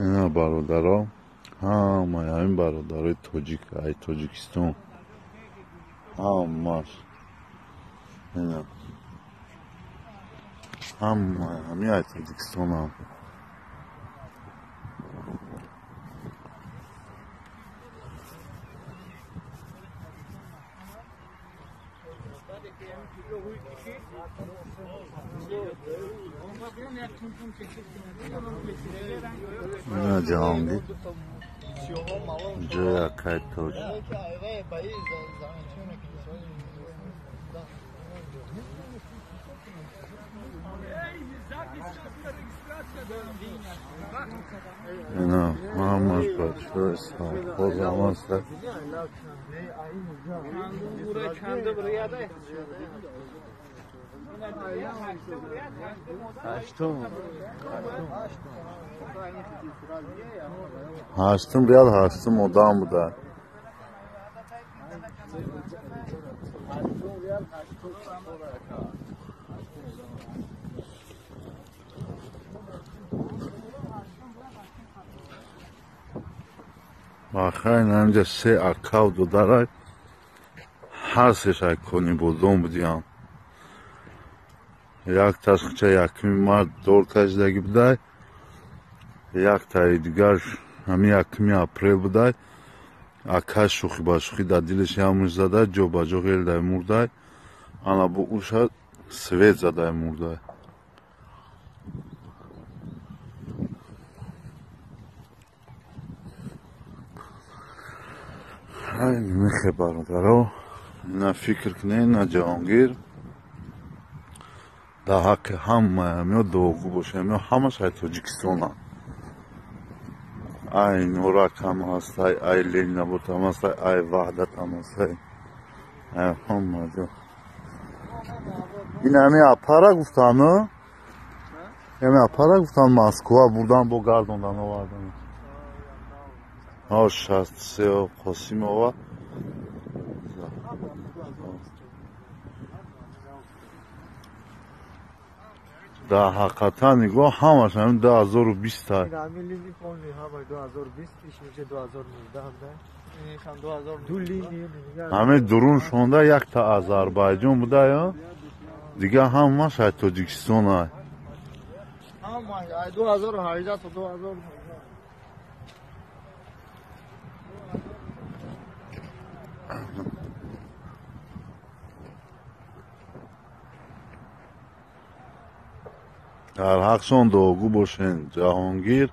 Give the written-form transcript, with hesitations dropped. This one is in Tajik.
Ина бародаро, ҳамаи ҳамин бародарои тоҷик, ай Тоҷикистон. Ҳамаш. Ина. Ҳамаи ҳамин ай Тоҷикистонам. Ина Ҷаҳонгир. Ҷои акай тоҷ. Ина ҳамаш бачаҳои совхоз ҳамаста. Ҳаштум ряд ҳаштум одам буда. Бахайр, инҷа се акав додарай, ҳар сешай Конибодом будиям. Як ташхича якуми март дор кашидагӣ будай, яктаи дигар ҳамин 1 апрел будай. Акаш шӯхӣ ба шӯхӣ дар дилаш ямуш задай, ҷо ба ҷо ғелдай мурдай. Ана бо уша свет задай мурдай. Ай мехе бародаро, ина фикр кунед, ина Ҷаҳонгир дар ҳаққи ҳамаи ҳамиё дуогӯ бошед. Ҳамиё ҳамаш ай Тоҷикистонанд. Ай Норак ҳам ҳастай, ай Ленинобод ҳам ҳастай, ай Ваҳдат ҳам ҳастай. Ай ҳама ҷо. Ин ҳами апара гуфтан, ҳами апара гуфтан Москва бурдан, бо гардондан овардан. Ҳо 63 Қосимова. Дар ҳақиқатан нигоҳ ҳамаш ҳамин 2020 тай. Ҳамин дурун шонда якта Озарбойҷон буда, дигар ҳамаш ай Тоҷикистон ай. 2018 то 2019. Дар ҳақшон дуогӯ бошен. Ҷаҳонгир